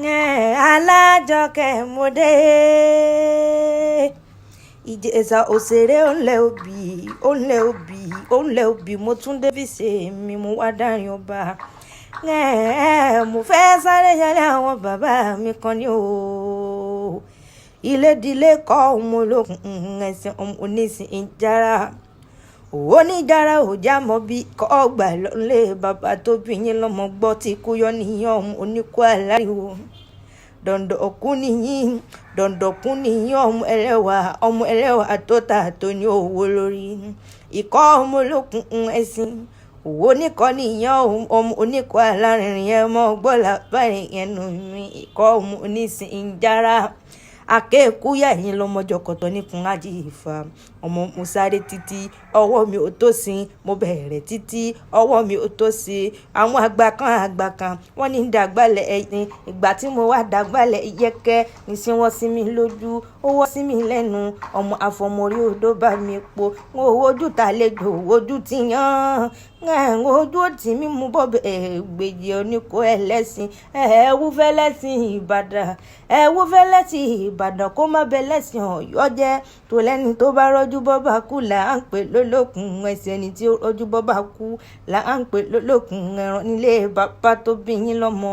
Alájọkẹ́ mo dé. Ìjẹ̀ṣà òṣèré òǹlẹ̀ òbí, òǹlẹ̀ òbí, òǹlẹ̀ òbí. Mo tún dé fi ṣe mi, mo wá dárin ọba. Mo fẹ́ sáré yẹlé àwọn bàbá mi kan ní o. Ilédìlé kọ́ ọmọ olókùn ẹ̀sìn ọmọ onísìn ìjára. Oníjàrá ò já mọ́ bí kọ́ gbà lọ́lé bàbá tó bí yín lọ́mọ gbọ́ tí kú yọ níyàn ọmọ oníkó aláriwo. Dọ̀ǹdọ̀kú nìyí, dọ̀ǹdọ̀kú nìyí, ọmọ ẹlẹ́wà, ọmọ ẹlẹ́wà tó tà tó ní owó lórí. Ìkọ́ ọmọ olókùn ẹ̀sìn òwò oníkọ́ nìyẹn, ọmọ oníkọ́ alárinrin ẹ̀ mọ́ gbọ́là báyìí ẹnu mi. Ìkọ́ ọmọ onísìn ìjára akéèkúyà yín lọmọjọkọtọ nìkún ajífà. Ọmọ mo sáré títí ọwọ́ mi ò tó sí, mo bẹ̀rẹ̀ títí ọwọ́ mi ò tó sí. Àwọn àgbà kan, àgbà kan wọ́n ní dàgbàlẹ̀ ẹ̀yìn. Ìgbà tí mo wá dàgbàlẹ̀ yẹ́kẹ́ níṣẹ́ wọ́n sí mi lójú, ó wọ́ sí mi lẹ́nu. Ọmọ àfọmọ́rí odò bá mi po, mo wojú ta lẹ́jọ́, wojú ti yàn ń ojú òtí mi mú bọ́bẹ̀ gbèjì oníkó ẹlẹ́sìn. Ẹ̀ẹ́wú fẹ́lẹ́sìn Ìbàdàn, ẹ̀ẹ́wú fẹ́lẹ́sìn Ìbàdàn, kó má bẹ lẹ́sìn Ọ̀yọ́ jẹ́ tó lẹ́ni tó bá rọ́jú bọ́bá kú là á ń pè lólókun ẹsẹ̀, ẹni tí ó rọ́jú bọ́bá kú là á ń pè lólókun ẹran nílé bàbá tó bí yín lọ́mọ.